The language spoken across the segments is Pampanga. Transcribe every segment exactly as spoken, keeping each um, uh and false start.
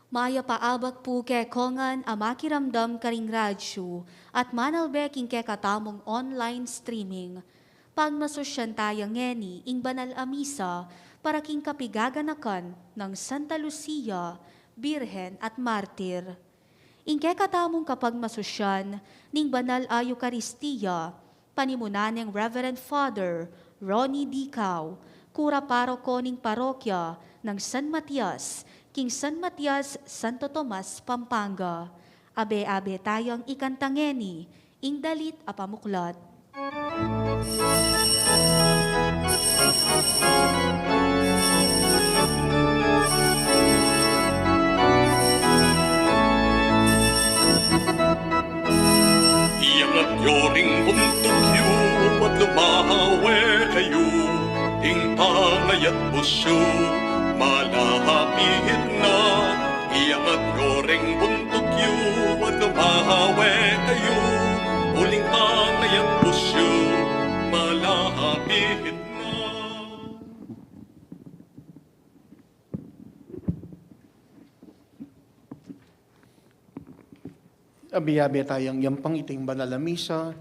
Mayap a abak pu kekongan a makiramdam karing radyu at manalbe king kekatamung online streaming. Pagmasusyan taya ngeni ing banal a misa para king kapigaganakan nang Santa Lucia, Birhen at Martir. Ing kekatamung kapagmasusyan ning banal a Eukaristia, panimunan neng Reverend Father Ronnie Dicao, kura paroko ning parokya nang San Matias, king San Matias, Santo Tomas, Pampanga. Abe-abe tayang ikanta ngeni ing dalit a pamuklat. Iangat yu ring buntuk yu at lumawe kayu, ing pangayat busyu malapit na. Iangat yu ring buntuk yu at lumawe kayu, uling pangayat busyu malapit na. Abe-abe tayang yampang iting banal a misa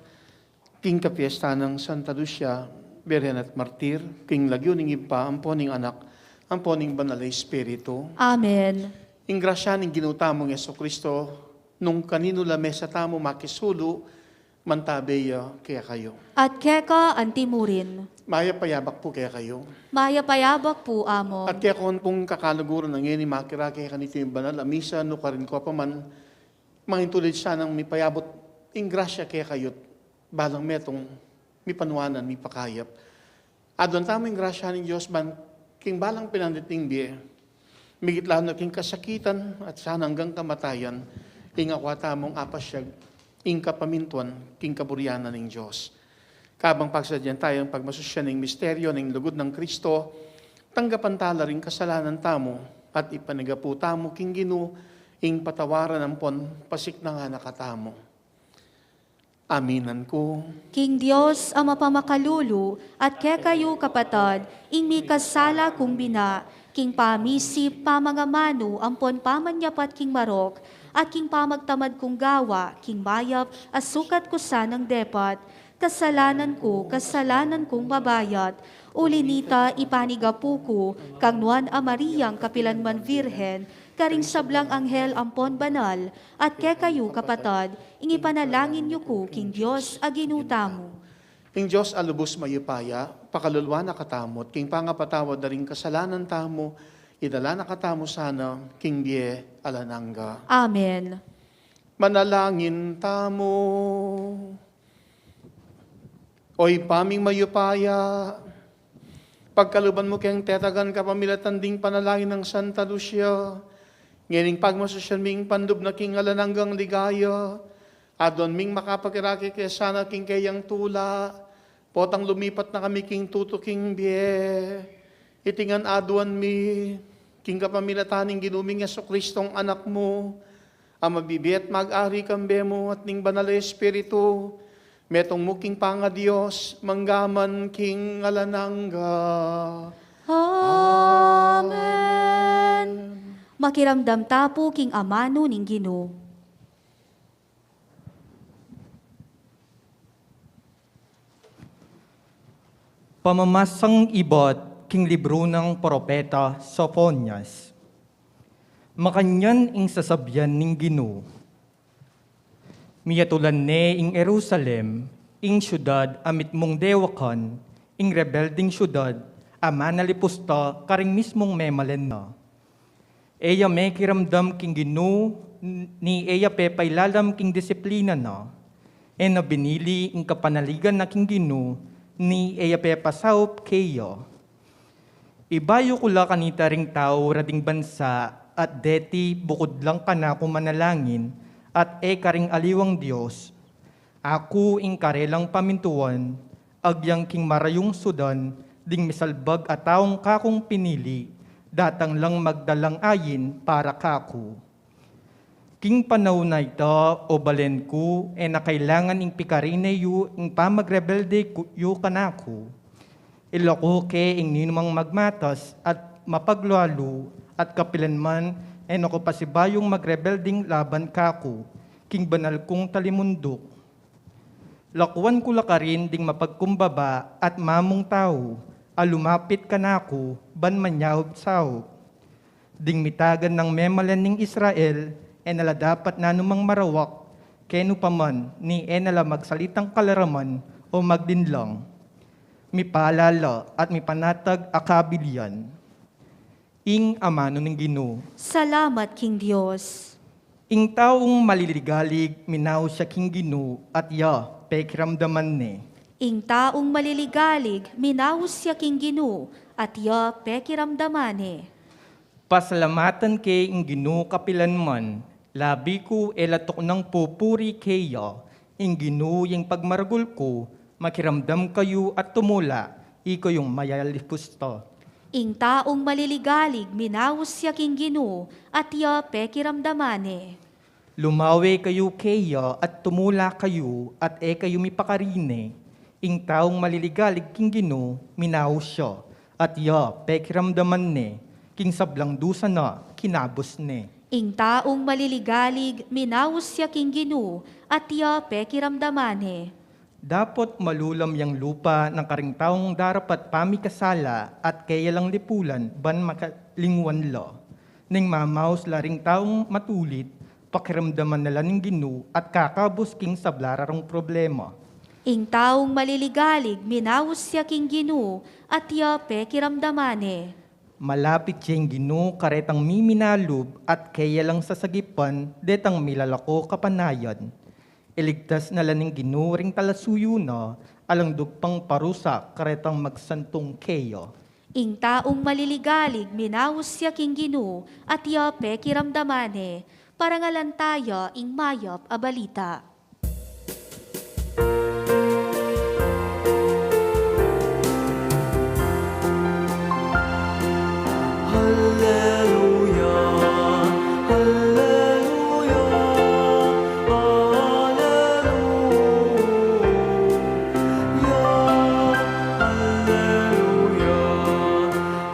king kapiestan nang Santa Lucia, Birhen at Martir, king lagyu ning Ibpa, ampo ning Anak, ampo ning Banal a Espiritu. Amen. Ing grasya ning Ginu tamung Jesucristo, nung kaninu la mesa tamu makisulu, mantabe ya kekayu. At keka antimurin. Mayap a abak pu kekayu. Mayap a abak pu, Among. At kekong pung kakaluguran a ngeni makirake kaniting banal a misa, nukarin ko pa man, mangintulid sanang mipayabut ing grasya kekayu't balang metung mipanuanan, mipakayap. Aduan tamu ing grasya ning Dios ban king balang pinandit ning bie, migit la na king kasakitan at sana anggang kamatayan, ing akwa tamung apasyag ing kapamintuan king kaburian na ning Dios. Kabang pagsadyan taya ing pagmasusyan ning misteryo ning lugud nang Kristo, tanggapan tala ring kasalanan tamu at ipanyawad tamu king Ginu ing patawaran ampon pasiknangan na katamu. Aminan ku king Dios a mapamakalulu, at kekayu, kapatad, ing mikasala kung bina, king pamisip, pamangamanu, ampon pamanyapat king marok, at king pamagtamad kung gawa king mayap a sukat ku sanang depat. Kasalanan ku, kasalanan kung mabayat. Uli nita, ipanyawad ku kang Nuan a Mariang kapilanman Virgen, karing sablang anghel ampon banal, at kekayu, kapatad, ing ipanalangin yu ku king Dios a Ginu tamu. Ing Dios a lubus mayupaya pakaluluan na katamu, at king pangapatawad da ring kasalanan tamu, idala na katamu sana king bie alang angga. Amen. Manalangin tamu. O Ibpa ming mayupaya, pagkaluban mu keng tetagan kapamilatan ding panalangin nang Santa Lucia, ngening pagmasusyan ming pandub na king alang anggang ligaya, aduan ming makapakirake ke sana king keyang tula, potang lumipat na kami king tutuking bie. Iti ngan aduan mi, king kapamilatan ning Ginu ming Jesucristong Anak mu, a mabibie at mag-ari kambe mu at ning Banal a Espiritu, metung mu king pangaDios, mangga man king alang angga. Amen. Makiramdam ta pu king amanu ning Ginu. Pamamasang ibat king libru nang propeta Sofonias. Makanyan ing sasabian ning Ginu: Miyatulan ne ing Jerusalem, ing siudad a mitmung dewakan, ing rebelding siudad a manalipusta karing mismung memalen na. E ya mekiramdam king Ginu, n-, ni e ya pepailalam king disiplina na. E na binili ing kapanaligan na king Ginu, ni e ya pepasaup keya. Ibayu ku la kanita ring tau ra ding bansa, at deti bukud lang kanaku manalangin, at e karing aliwang dios. Aku ing karelang pamintuan, agyang king marayung sudan ding misalbag a taung kakung pinili, datang lang magdalang ayin para kaku. King panaun a ita, o balen ku, e na kailangan ing pikarine yu ing pamagrebelde ku, yu kanaku. Ilaku ke ing ninumang magmatas at mapaglalu, at kapilan man E na ku pasibayung magrebelding laban kaku, king banal kung talimunduk. Lakuan ku la karin ding mapagkumbaba at mamung tau, a lumapit kanaku, ban manyaup-saup. Ding mitagan nang memalen ning Israel, e na la dapat nanumang marawak, kenu pa man, ni e na la magsalitang kalaraman o maglinlang. Mipalala at mipanatag a kabilian. Ing amanu ning Ginu. Salamat king Dios. Ing taung maliligalig, minaus ya king Ginu, at ya pekiramdaman ne. Ing taung maliligalig, minaus ya king Ginu, at ya pekiramdaman ne. Pasalamatan ke ing Ginu kapilan man, labi ku e la tuknang pupuri keya. Ing Ginu yang pagmaragul ku, makiramdam kayu at tumula, ikayung mayalipusta. Ing taung maliligalig, minaus ya king Ginu, at ya pekiramdaman ne. Lumawe kayu keya at tumula kayu, at e kayu mipakarine. Ing taung maliligalig king Ginu, minaus ya, at ya pekiramdaman ne, king sablang dusa na kinabus ne. Ing taung maliligalig, minaus ya king Ginu, at ya pekiramdaman ne. Dapot malulam yang lupa na karing taung darapat pamikasala at keya lang lipulan ban makalingwan la. Ning mamaus la ring taung matulit, pakiramdaman na la ning Ginu at kakabus king sabla ra rung problema. Ing taung maliligalig, minaus ya king Ginu, at ya pekiramdaman ne. Malapit ya ing Ginu karetang miminalub at keya lang sasagipan detang milalako kapanayan. Iligtas na la ning Ginu ring talasuyu na, alang dugpang parusa karetang magsantung keya. Ing taung maliligalig, minaus ya king Ginu, at ya pekiramdaman ne. Parangalan taya ing mayap a balita. Haleluya, haleluya, haleluya, haleluya, haleluya,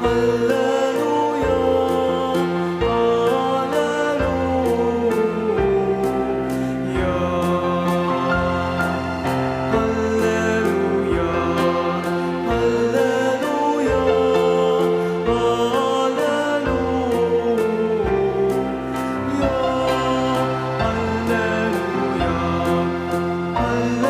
haleluya. Haleluya, haleluya, haleluya, haleluya, haleluya, haleluya, haleluya.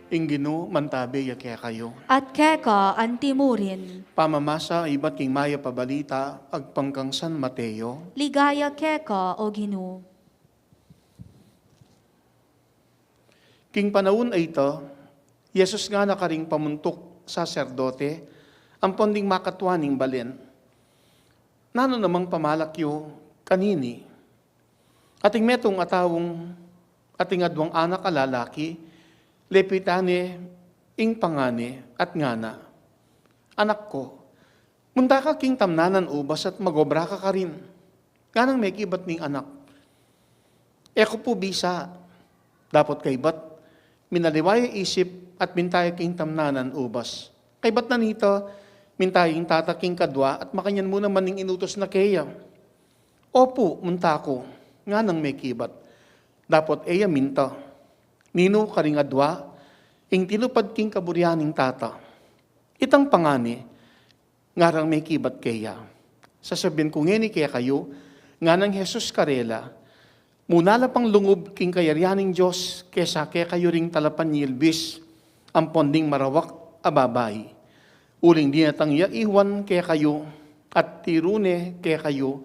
Ing Ginu mantabe ya kekayu. At keka antimurin. Pamamasa ibat king mayap a balita agpang kang San Mateo. Ligaya keka, O Ginu. King panaun a ita, i Jesus ngana karing pamuntuk saserdote ampon ding makatua ning balen, "Nanu namang pamalak yu kanini?" Ating metung a taung ating aduang anak a lalaki, lepitan ne ing pangan ne at ngana, "Anak ku, munta ka king tamnanan ubas at magobra ka karin." Nganang mekibat ning anak, "E ku pu bisa." Dapot kaybat, minaliwa ya isip at minta ya king tamnanan ubas. Kaybat na nita, minta ya ing tata king kadua at makanyan mu naman ing inutus na keya. "Opu," munta ku, nganang mekibat. Dapot e ya minta ninu karing adua ing tinupad king kaburian ning tata. Itang pangan ne, ngarang mekibat keya. Sasabian ku ngeni kekayu, nganang Jesus karela, muna la pang lungub king kayarian ning Dios kesa kekayu ring talapanyilbis ampon ding marawak a babai. Uling dinatang ya i Juan kekayu at tiru ne kekayu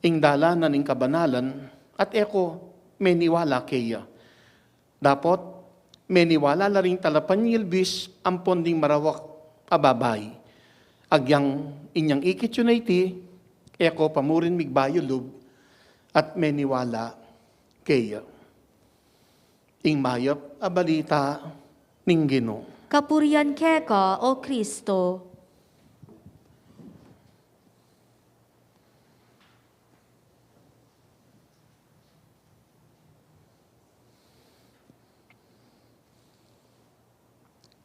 ing dalan na ning kabanalan, at e ku meniwala keya. Dapot meniwala la ring talapanyilbis ampon ding marawak a babai. Agyang inyang ikit yu na iti, e ku pa murin migbayu lub at meniwala keya. Ing mayap a balita ning Ginu. Kapurian keka, O Kristo.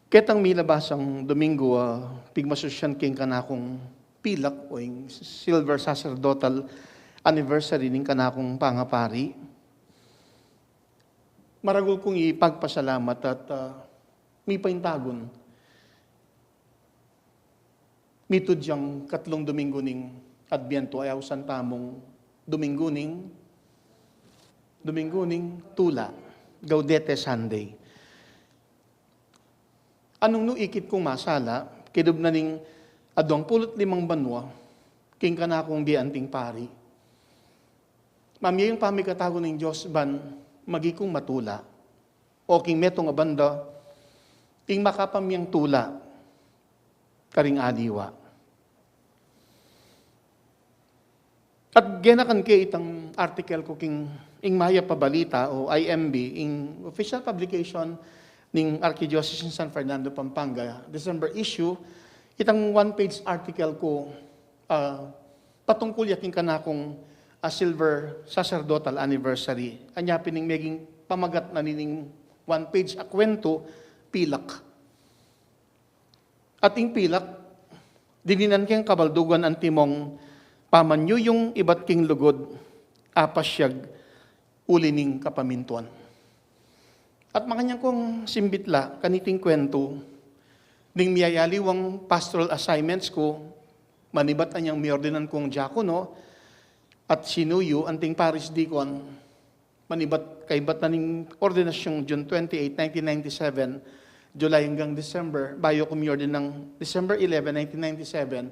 Ketang milabas a Domingo, ah, pigmasusyan king kanakung pilak o ing silver sacerdotal anniversary ning kanakung pangapari. Maragul kung ipagpasalamat at, ah, mipaintagun. Mitud yang katlung Domingo ning Adbientu ay ausan tamung Domingo ning, Domingo ning Tula, Gaudete Sunday. Anung nu ikit kung masala, kidub na ning aduang pulu't limang banua, king kanakung bie anting pari. Mamie ing pamikatagun ning Dios ban maging kung matula, o king metung a banda, ing makapamyang tula karing aliwa. At genakan ke itang article ku king ing Mayap a Balita o I M B, ing official publication ning Archdiocese ning San Fernando, Pampanga, December issue, itang one-page article ku, ah, patungkul ya king kanakung, ah, silver sacerdotal anniversary. Anya pin ing meging pamagat na nining one-page a kuwentu, pilak. At ing pilak, dininan keng kabaldugan antimong pamanyuyung ibat king lugud, apasyag uli ning kapamintuan. At makanyan kung simbit la kaniting kuwentu, ding miyayaliwang pastoral assignments ku, manibat anyang miordinan kung diakono at sinuyu anting parish deacon, manibat, kaibat na ning ordinasyung June twenty-eight, nineteen ninety-seven, July hanggang December, bayu ku miordinan December eleven, nineteen ninety-seven,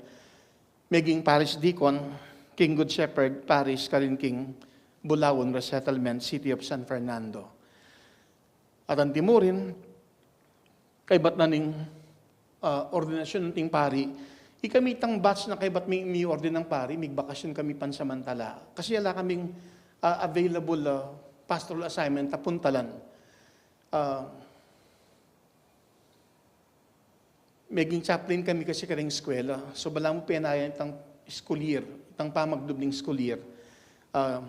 meging parish deacon king Good Shepherd Parish karin king Bulaon Resettlement, City of San Fernando. At antimurin, kaibat na ning, ah, ordinasyun anting pari, ikami itang batch na kaibat mi, miordinan pari, migbakasyon kami pansamantala. Kasi ala kaming, ah, available, ah, pastoral assignment a puntalan. Ah, meging chaplain kami kasi karing eskwela. So, balamu penayan itang school year, itang pamagdub ning school year. Ah,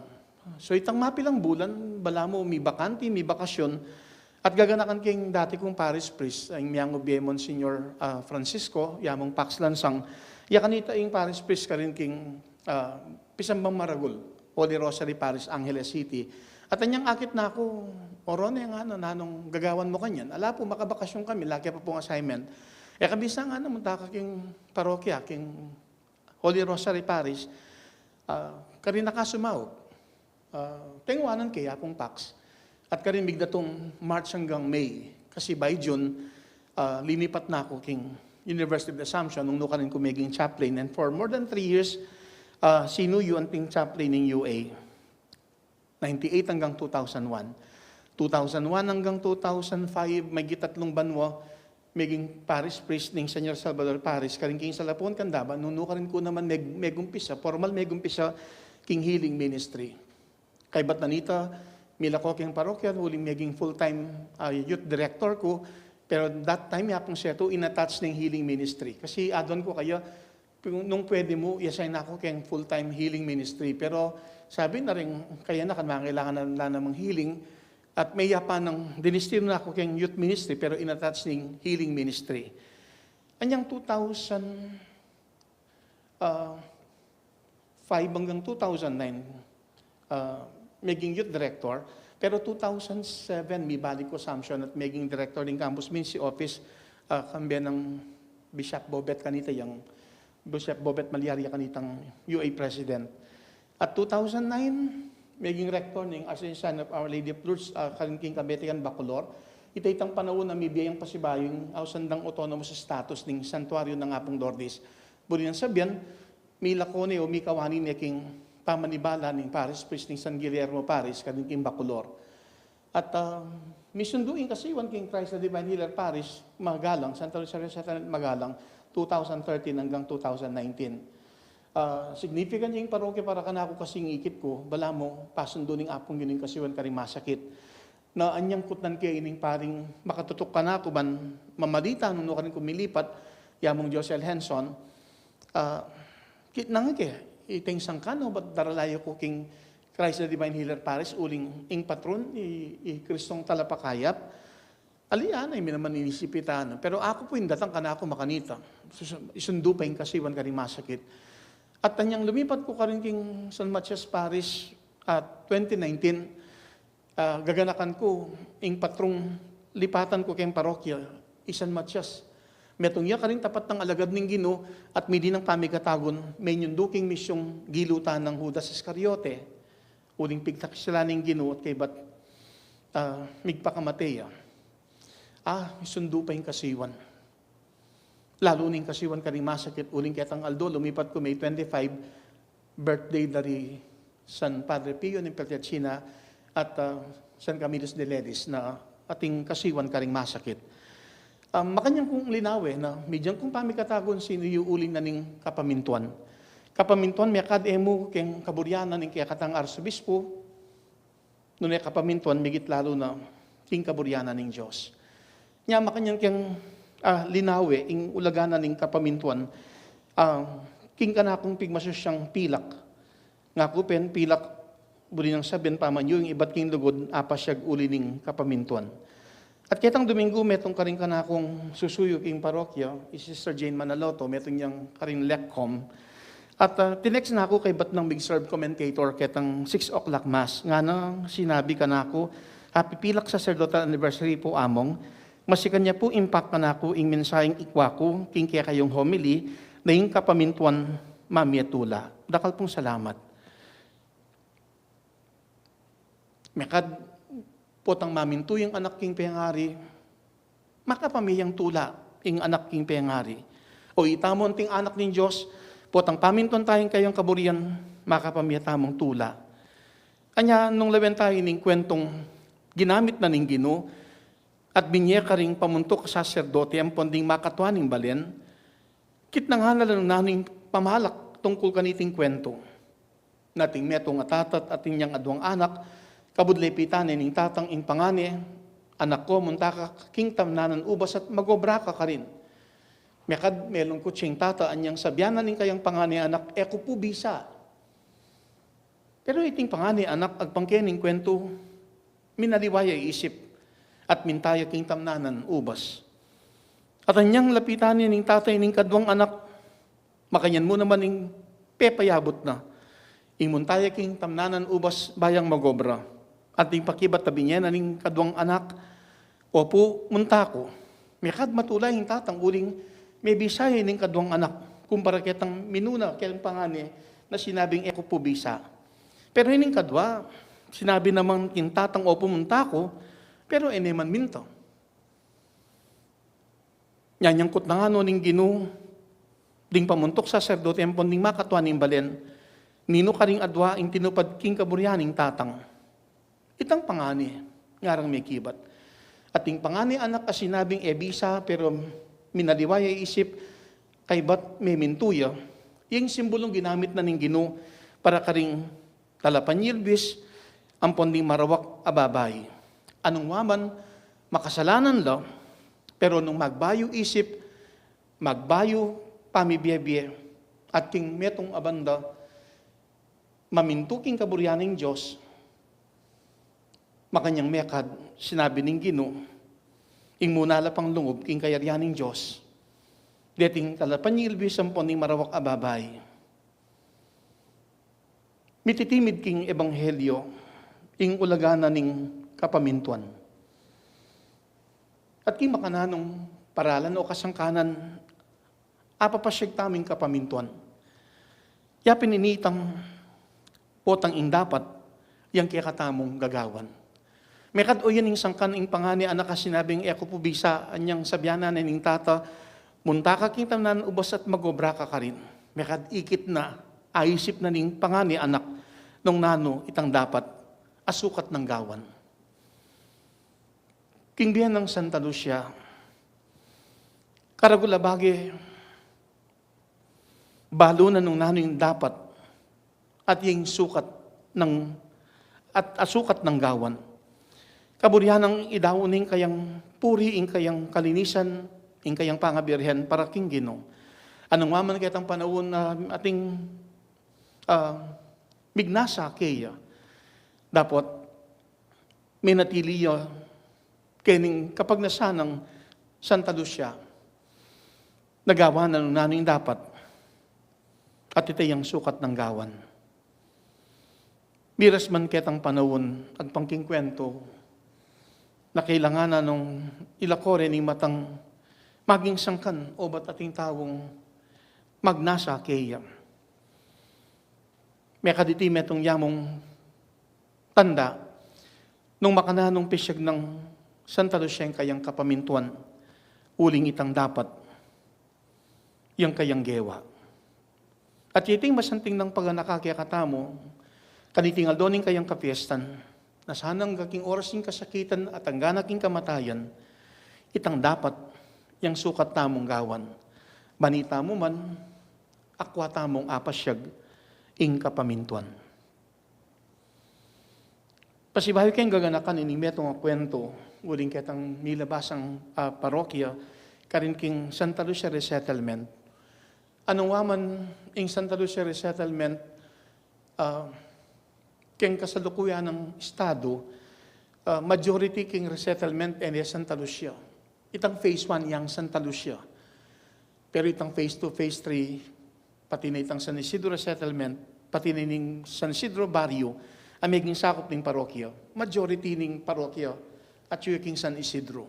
so, itang mapilang bulan, balamu mi bakanti, mi bakasyon, at gaganakan keng dati kung parish priest, ing miyangu bie Monsignor, ah, Francisco, yamung Pax Lansang, ya kanita ing parish priest karin king, ah, pisambang maragul, Holy Rosary Parish, Angeles City. At anyang akit na ku, "O Ron, e ngana, nanung gagawan mu kanyan?" "Ala pu, makabakasyon kami, lagi pa pung assignment." "E, kabisa ngana, munta ka king parokya, king Holy Rosary Parish, ah, karin na ka sumaup." Ah, tengwanan ke ya pung Pax. At karin migdatung March hanggang May. Kasi by June, ah, linipat na ku king University of Assumption, nung nukarin ku meging chaplain. And for more than three years, ah, sinuyu anting chaplain ning U A. Ninety-eight hanggang two thousand one. Two thousand one hanggang two thousand five, may gitatlung banua, meging parish priest ning Señor Salvador Parish, karin king Salapon, Candaba, nung nukarin ku naman meg-, megumpisa, formal megumpisa, king healing ministry. Kaibat na nita, milako keng parokya, uling meging full-time, ah, youth director ku, pero that time, yapung setu, in-attach ning healing ministry. Kasi aduan ku kaya, nung pwede mu, i-assign na ku keng full-time healing ministry. Pero sabi na rin, kaya na, kan mangailangan na la namang healing, at mayap nang dinistino na ku keng youth ministry, pero in-attach ning healing ministry. Anyang two thousand, ah, five hanggang two thousand nine, ah, meging youth director. Pero two thousand seven, mibalik ku Assumption at meging director ning Campus Ministry Office, ah, kambe nang Bishop Bobet kanita, yang Bishop Bobet Malyari ya kanitang U A president. At two thousand nine, meging rector ning Association of Our Lady of Lourdes, ah, karin king Kabetigan, Bacolor. Ita itang panaun a mibie yang pasibayu ing ausan dang autonomous status ning Santuario ning Apung Lourdes. Buri nang sabian, milako ne o mikawani ne king pamanibala ning parish priest ning San Guillermo Parish, karin king Bacolor. At, ah, misundu ing kasiwan king Christ the Divine Healer Parish, Magalang, Santa Rosario Settlement, Magalang, two thousand thirteen hanggang two thousand nineteen. Ah, significant ing parokya para kanaku kasi ing ikit ku, balamu, pasundu ning Apung Ginu ing kasiwan karing masakit. Na anyang kutnan ke ining paring makatutuk kanaku ban mamalita nung nukarin ku milipat, yamung Josel Henson, ah, kitnan ke, itang sangkan, no, bat daralayu ku king Christ the Divine Healer Parish, uling ing patron, i, i Kristong Talapakayap. Alian, ay, mi naman inisip ita, no? Pero aku pu ing datang kanaku makanita. Sus-, isundu pa ing kasiwan karing masakit. At anyang lumipat ku karin king San Matias Parish at twenty nineteen, ah, gaganakan ku ing patrung lipatan ku king parokya, i San Matias. Metung ya karing tapat nang alagad ning Ginu at midi nang pamikatagun, menyundu king misyung gilutan nang Judas Iscariote. Uling pigtaksil la ning Ginu at kaybat, ah, migpakamate ya. Ah, isundu pa ing kasiwan. Lalu ning kasiwan karing masakit, uling ketang aldo, lumipat ku May twenty-five, birthday da ri San Padre Pio ning Pietrelcina at, ah, San Camillus de Lelis na ating kasiwan karing masakit. Ah, makanyan kung linawe na, midian kung pamikatagun sinu yu uling na ning kapamintuan. Kapamintuan, mekad e mu keng kaburian na ning kekatang arsobispo, nune kapamintuan migit lalu na king kaburian na ning Dios. Nya makanyan keng, ah, linawe, ing ulaga na ning kapamintuan, ah, king kanakung pigmasusyang pilak. Ngaku pin pilak, buri nang sabyan pamanyuyung ibat king lugud, apasyag uli ning kapamintuan. At ketang Domingo, metung karing kanakung susuyu king parokya, i Sister Jane Manaloto, metung yang karing LECCOM. At, ah, tinext na ku kaybat nang mig-serve commentator ketang six o'clock mass. Ngana, sinabi kanaku, "Happy pilak sacerdotal anniversary po, Among. Masikan ya pu impact kanaku ing mensaheng ikwa ku king kekayung homily na ing kapamintuan mamie tula." Dakal pung salamat. Mekad potang mamintu yang anak king pengari, makapamie yang tula ing anak king pengari. O itamu anting anak ning Dios, potang pamintuan taya ing kayang kaburian, makapamie tamung tula. Anya nung lawen taya ining kuentong ginamit na ning Ginu, at binye karing pamuntuk a saserdote ampon ding makatua ning balen, kitnangan na la nung nanu ing pamalak tungkul kaniting kuento. Ating metung a tata at atin yang aduang anak, kabud lepitan ne ning tatang ing pangane, "Anak ko, munta ka king tamnanan ubas at mag-obra ka karin." Mekad melungkut ya ing tata anyang sabian na ning kayang pangane anak, "E ku pu bisa." Pero iting pangane anak agpang kening kuento, minaliwa ya isip at minta ya king tamnanan ubas. At anyang lapitan ne ning tata ining kaduang anak, makanyan mu naman ing pepayabut na. Ing munta ya king tamnanan ubas bayang mag-obra. At ing pakibat a binye na ning kaduang anak, "Opu, munta ku." Mekad matula ing tatang uling mebisa ya ining kaduang anak. Kumpara ketang minuna, ketang pangane na sinabing, "E ku pu bisa." Pero ining kadua, sinabi naman king tatang, "Opu, munta ku," pero e ne man minta. Nyanyangkut na ngana ning Ginu ding pamuntuk saserdote ampon ding makatua ning balen, ninu karing adua ing tinupad king kaburian ning tatang? Itang pangane, ngarang mekibat. At ing pangane anak a sinabing e bisa, pero minaliwa ya isip, kaybat memintu ya, ing simbolung ginamit na ning Ginu para karing talapanyilbis ampon ding marawak a babai. Anung waman, makasalanan la, pero nung magbayu isip, magbayu pamibie-bie, at king metung a banda, mamintu king kaburian ning Dios, makanyang mekad, sinabi ning Ginu, ing muna la pang lungub king kayarian ning Dios, deting talapanyilbis ampon ding marawak a babai. Mititimid king ebanghelyo ing ulaga na ning kapamintuan. At king makananung paralan o kasangkanan, apapasyag tamu ing kapamintuan. Ya pin ini itang potang ing dapat yang kekatamung gagawan. Mekad o yan ing sangkan ing pangane anak a sinabing, "E ku pu bisa," anyang sabian na ne ning tata, "Munta ka king tamnanan ubas at mag-obra ka karin." Mekad ikit na, aisip na ning pangane anak nung nanu itang dapat a sukat nang gawan. King bie nang Santa Lucia, karagul a bage, balu na nung nanu ing dapat at ing sukat nang, at a sukat nang gawan. Kaburian nang idaun ing kayang puri, ing kayang kalinisan, ing kayang pangabirhen para king Ginu. Anung waman ketang panaun na ating, ah, mignasa keya, dapot menatili ya Kening kapagnasan nang Santa Lucia, nagawa na nung nanu ing dapat, at ita yang sukat nang gawan. Miras man ketang panaun, agpang king kwento, na kailangan na nung ilako re ning matang maging sangkan, obat ating taung magnasa keya. Mekad iti metung yamung tanda, nung makananung pisyag nang Santa Lucia ing kayang kapamintuan, uling itang dapat yang kayang gewa. At iting masanting nang paganaka kekatamu, kaniting aldo ning kayang kapiestan, na sana angga king oras ning kasakitan at angga na king kamatayan, itang dapat yang sukat tamung gawan. Bani tamu man, akwa tamung apasyag ing kapamintuan. Pasibayu keng gaganakan ining metung a kwento, uling ketang milabasang, ah, parokya, karin king Santa Lucia Resettlement. Nung wa man ing Santa Lucia Resettlement, ah, keng kasalukuyan nang estado, ah, majority king resettlement e ne Santa Lucia. Itang phase one yang Santa Lucia. Pero itang phase two, phase three, pati na itang San Isidro Resettlement, pati na ning San Isidro Barrio, a meging sakup ning parokya. Majority ning parokya, atyu king San Isidro.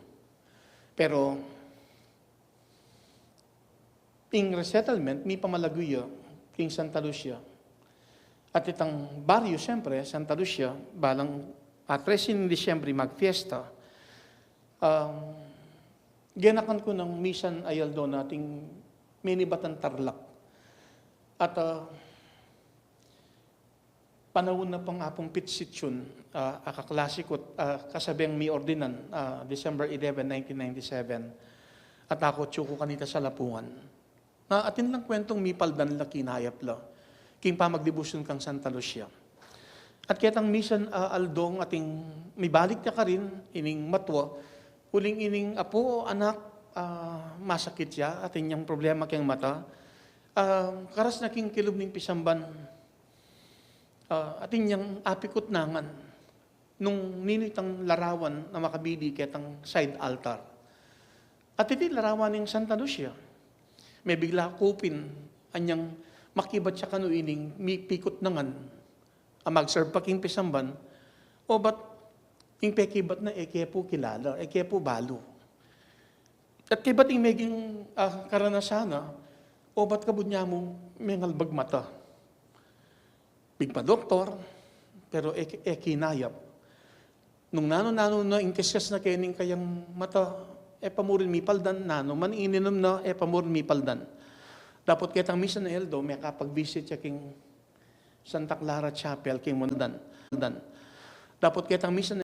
Pero, ing resettlement, mipamalagu ya king Santa Lucia. At itang barrio, siyempre, Santa Lucia, balang a trese ning Disyembre magfiesta. Um, genakan ku nang misan a aldo na ating minibat ing Tarlac. At, ah, panaun na pang Apung Pit Sitsun, ah, a kaklase ku't, ah, kasabeng miordinan, ah, December eleven, nineteen ninety-seven. At aku atyu ku kanita sa Lapungan. Nga atin lang kwentong mipaldan la, kinayap la king pamagdibusyon kang Santa Lucia. At ketang misan a aldong ating mibalik ya karin ining matua, uling ining apu o anak, ah, masakit ya, atin yang problema keng mata, ah, karas na king kilub ning pisamban, ah, atin yang apikut nangan nung ninu itang larawan a makabili ketang side altar. At iti larawan ning Santa Lucia. Mebigla kupin anyang makibat ya kanu ining mipikut nangan a magserve pa king pisamban, obat ing pekibat na e ke pu kilala, e ke pu balu. At kaybat ing meging, ah, karanasan na, obat kabud nya mu mengalbag mata. Pigpadoktor, pero e, e kinayap. Nung nanu-nanu na ing kiskis na keni king kayang mata, e pa mu rin mipaldan, nanu man ing ininum na, e pa mu rin mipaldan. Dapot ketang misan a aldo, mekapag-visit ya king Santa Clara Chapel, king Mundan. Dapot ketang misan